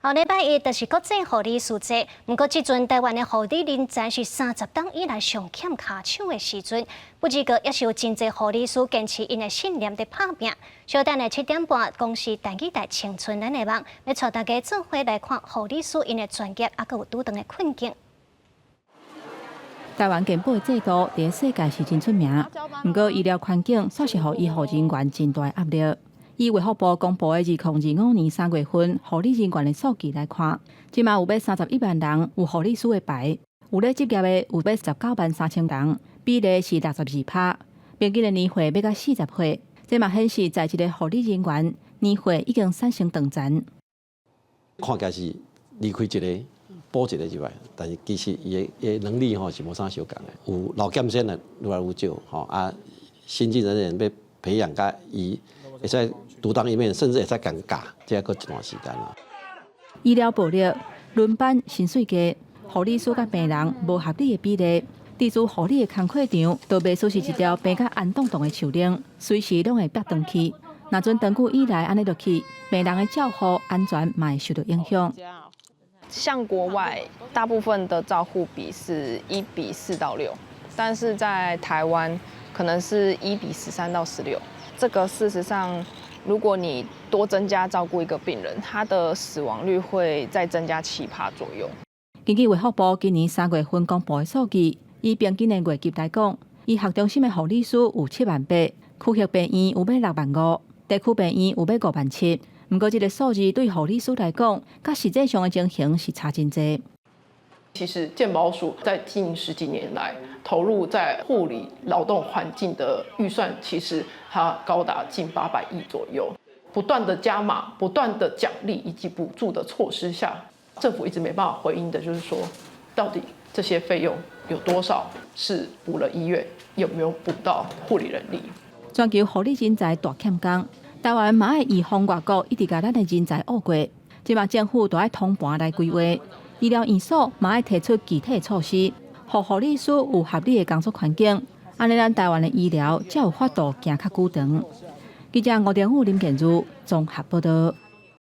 後禮拜一就是國際護理師節，毋過這陣台灣的護理人才是30冬以來上欠跤手的時陣，不只個也是有真濟護理師堅持𪜶的信念佇拍拚。小等下7點半，公視台語台青春咱的夢，欲帶大家做伙來看護理師𪜶的專業，猶閣有拄著的困境。台灣健保的制度佇世界是真出名，毋過醫療環境煞是予醫護人員真大壓力。以衛福部公布的2025年3月份護理人員的數據來看，這馬有欲31萬人有護理師的牌，有咧執業的有欲19萬3千人，比例是62趴。平均的年歲欲到40歲，這嘛顯示在職的護理人員年歲已經產生斷層。看起來是離開一个補一个入來，但是其實伊的能力吼是無啥相仝的，有老劍仙的愈來愈少吼啊，新進人員欲培養佮伊會使獨當一面，甚至會使共教，這閣一段時間啦。醫療暴力、輪班、薪水低、護理師佮病人無合理的比例，佇做護理的工課場，都袂輸是一條病甲紅當當的樹奶，隨時攏會煏斷去。若準長久以來按呢落去，病人的照護安全嘛會受到影響。像國外大部分的照護比是1比4到6，但是在台灣可能是1比13到16。這個事實上，如果你多增加照顧一個病人，他的死亡率會再增加7趴左右。根據衛福部今年3月份公布的數據，以平均的月給來講，醫學中心的護理師有7萬8，區域病院有欲6萬5，地區病院有欲5萬7。毋過，這個數字對護理師來講，佮實際上的情形是差真濟。其實健保署在近十幾年來投入在護理勞動環境的預算，其實它高達近800億左右。不斷的加碼、不斷的獎勵以及補助的措施下，政府一直沒辦法回應的，就是說，到底這些費用有多少是補了醫院，有沒有補到護理人力？全球護理人才大欠工，台灣嘛愛預防外國一直共咱的人才挖過，這馬政府都愛通盤來規劃，醫療院所嘛愛提出具體措施，予護理師有合理的工作環境，按呢咱台灣的醫療才有法度行較久長。記者吳良武、林建儒綜合報道。